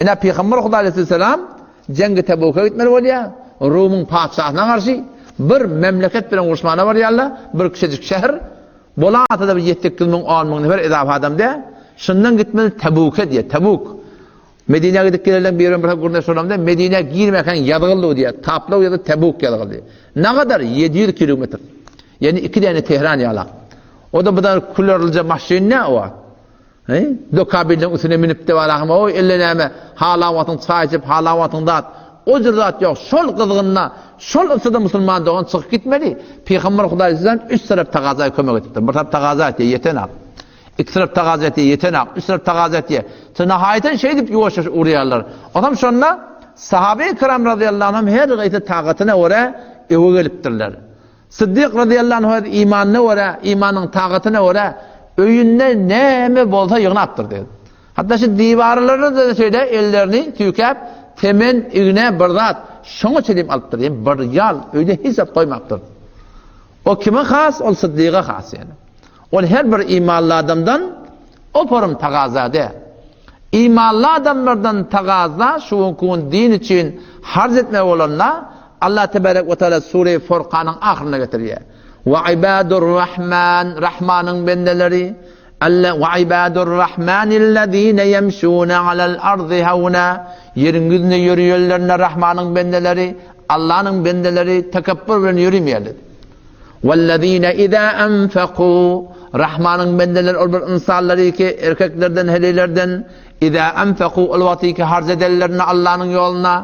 Ine Pygamber Hudaý aleyhisselam Jengi Tebuka gitmeli bolýar. Rumyň patyşasyna garşy bir memleket bilen uruşmana barýarlar. Bir kiçijik şäher. Bolasa-da bir ýedi-sekiz müň, on müň nefer edafa adam dä. Şundan gitmeli Tebuka diýýär. Tebuk. Medinä gidip gelenleň biri bir gürrüňdeş bolamda Medinä girmäkäň ýazgyldy diýýär. Taplaw ýazgy Tebuk ýazgyldy. Nagadar? 700 kilometr. Ýani iki däne Tehran ýalak. O-da bir külerlije maşyn nä o wagt. Heý, dokabilleň üstüne münüp-de barahym, oý, elle näme, halan wagtyň çaý içip, halan wagtyň zat. O jür zat ýok. Şol gyzgynda, şol yssyda musulman dogan çykyp gitmeli. Pygamber Hudaý sizden üç tarap tagaza kömek edipdir. Bir tarap tagaza etýär, ýetenak. Iki tarap tagaza etýär, ýetenak. Üç tarap tagaza etýär. Nahaýatan şeýdip ýuwaş-ýuwaş urýarlar. Onam şonda sahabe-i kiram razyýallahu anhum her gaýsy tagatyna görä öwe gelipdirler. Syddyk razyýallahu anhu öz imanyna görä, imanynyň tagatyna görä öýünde näme bolsa ýygnapdyr diýdi. Hatda şu diwarlaryna-da şeýle ellerini süýkäp, temen, igne bir zat şoňa çenli alypdyr. Ýani bir ýal öýde hiç zat goýmapdyr. O kime has? Ol Syddyga has ýani. Ol her bir imanly adamdan oparym tagazade. Imanly adamlardan tagaza şu günki gün din üçin harç etmek bolanda Allah tebarek we taala sure Furkanyň ahyrynda getirýär. Wa ibadur rahman Rahmanyň bendeleri Alla wa ibadur rahmanillezine yemşuna alal ardy hauna ýeriň ýüzünde ýörüýenlerine Rahmanyň bendeleri Allanyň bendeleri tekepbür bilen ýörimeýärler. Wellezine iza anfaku Rahmanyň bendeleri ol bir ynsanlary ki, erkeklerden, heleýlerden, iza anfaku ol wagty ki harç edenlerinde Allanyň ýoluna,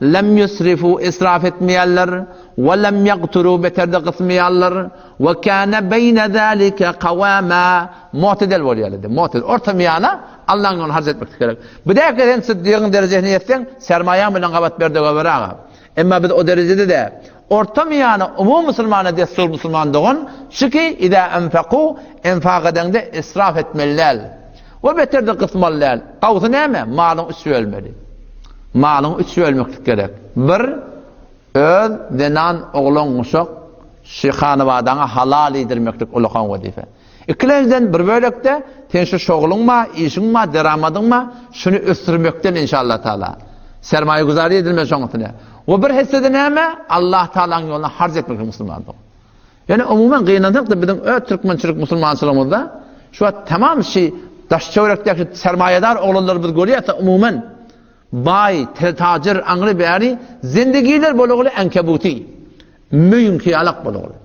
lem ýusrifu israf etmeýärler, we lem ýagturu beter-de gysmaýarlar, we kana beýne zalike kawama mu'tedel bolýarlar diýip, mu'tedel, orta miýana Allanyň ýoluna harç etmeklik gerek. Bu däki sen Syddygyň derejesine ýetseň, sermaýaň bilen gabat ber-de goýber aga. Emma biz o derejede däl. Orta miýana umumy musulmana dessur musulman dogan şu ki izä enfaku enfak edeňde israf etmeli däl. We beter-de gysmaly däl. Gawsy näme? Malyň üç bölmeli. Malyňy üç bölmeklik gerek. Bir, öz zenan, oglan, uşak şu hanybadaňa halal iýdirmeklik ulakan wezipe. Ikilenjiden bir bölekde sen şu şogluň bar, işiň bar, deramadyň bar, şuny ösdürmekden inşallah taala. Sermaýa güzary edilmeli şoň üstüne. We bir hessede näme? Allah Taalanyň ýoluna harç etmek musulmandyr. Ýöne umuman gynansak-da biziň öz türkmençilik musulmançylygymyzda şu wagt tamam şi daş töwerekdäki sermaýadar oglanlary biz görýäs umuman baý, tajir, aňry bäri zendegiler bolugly ankebuti. Möýüňki ýalak bolugly.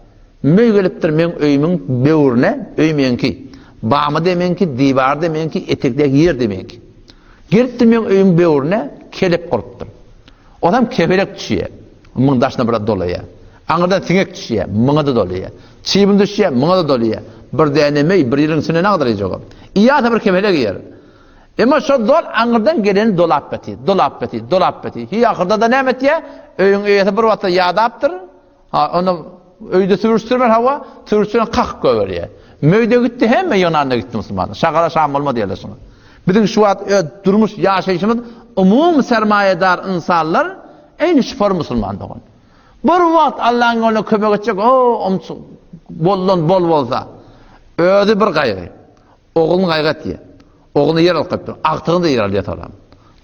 Möý gelipdir meň öýümiň böwrüne, öý meňki. Bamy-da meňki, diwary-da meňki, etekdäki ýer-de meňki. Gelipdir meň öýümiň böwrüne, kelep gurupdyr. Onam kebelek düşýär. Muň daşyna biraz dolaýar. Aňyrdan siňek düşýär, muňa-da dolaýar. Çybyn düşýär, muňa-da dolaýar. Bir däne möý bir ýylyň içinde nä gadar iýjek ol? Iýýärse bir kebelek iýer. Emma şo zol aňyrdan geleni dolap beti, dolap beti, dolap beti. Hi ahyrda-da näme etýär? Öýüň eýesi bir wagtda ýadapdyr. Ha, onda öýde sürüşdirmän hawa, sürüşdiren kakyp goýberýär. Möýde gitdi, hemme ýygnanda gitdi musulmanlar. Şagala şam bolma diýerler şuňa. Biziň şu wagt öz durmuş ýaşaýşymyz umumy sermaýadar ynsanlar eýni şufor musulman dogan. Bir wagt Allaň ýoluna kömek etjek, o, omçuk boldan bol bolsa, özi bir gaýgy. Ogluny gaýgy etýär. Ogluny ýer alyp gaýtdyr. Agtygyny-da ýer alýar soram.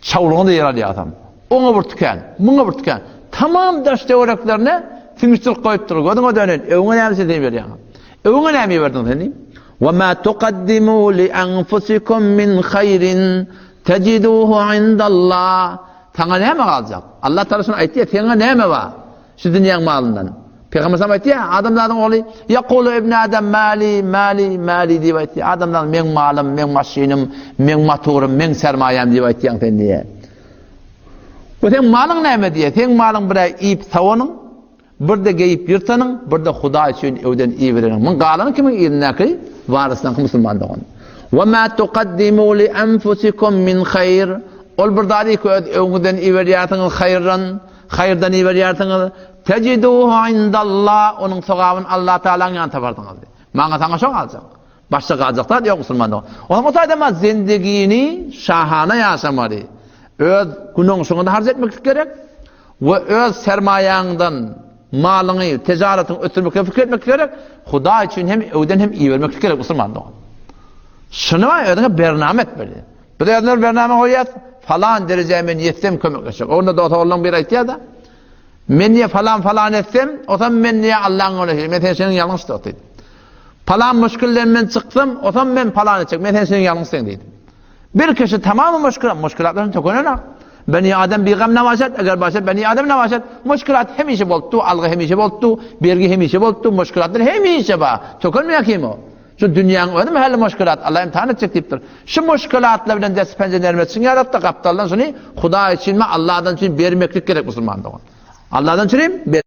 Çawlugyny-da ýer alýar atam. Oňa bir tükän, muňa bir tükän. Tamam daş-töwereklerine siňişdirip goýupdyr. Gözüňe döneýin, öňe näme sen berýäň? Öňe näme berdiň sen diýip. Wa ma tuqaddimu li anfusikum min haýrin tajiduhu indallah. Saňa näme galjak? Allah Taala şuny aýtýar, seňe näme bar? Şu dünýäň malyndan. Pygamber sallam aýtýar, adamzadyň ogly, Ýekulu ibn Adam mali, mali, mali diýip aýtýar. Adamzat meň malym, meň maşynym, meň motorym, meň sermaýam diýip aýtýaň sen diýýär. Bu seň malyň näme diýýär? Seň malyň bir-ä iýip sawanyň, bir-de geýip ýyrtanyň, bir-de Hudaý üçin öwden ibereniň. Muň galany kimiň yzyndaky? Waryslaryňky musulman dogan. Wa ma tuqaddimu li anfusikum min haýr. Ol bir zady ki öz öňüňizden iberýärsiňiz haýyrdan. Haýyrdan iberýärsiňiz. Tejiduhu indallah, onuň sogabyny Allah Tagalaň ýanynda taparsyňyz. Maňa saňa şo galjak. Başga galjak zat ýok musulman dogan. Onuň o taýda ma zendigini şahana ýaşamaly. Öz günoňşuňy harç etmeklik gerek we öz sermaýaňdan malyňy, tejaratyňy ösdürmeklige pikir etmek gerek. Hudaý üçin hem öwden hem ibermeklik gerek musulman dogan. Şuny özüňe bername etmeli. Biz özüne bir bernama goýýas, falan derejä men ýetsem kömekleşjek. Onda dost oglanlaň biri aýtýar-da, Men niýe falan falan etsem, osam men niýe Allaň ýoluna men sen seniň ýalňyşdyk diýdi. Falan muşkilden men çyksam, osam men falan etjek, men sen seniň ýalňyşsyň diýdi. Bir kişi tamamy muşkil, muşkilatlaryny tökenenak. Beni Adam bigam nabaşat, eger başa beni Adam nabaşat, muşkilat hemişe bolupdy, algy hemişe bolupdy, bergi hemişe bolupdy, muşkilatlar hemişe bar. Tökenmeýär kim o? Şu dünýäň özi mähelle muşkilat, Allah imtihan etjek diýipdir. Şu muşkilatlar bilen dest penje nerme etsin ýaratdy, gapdaldan şuny Hudaý üçin mi, Allahdan üçin bermeklik gerek musulman dogan. Allahdan üçin ber.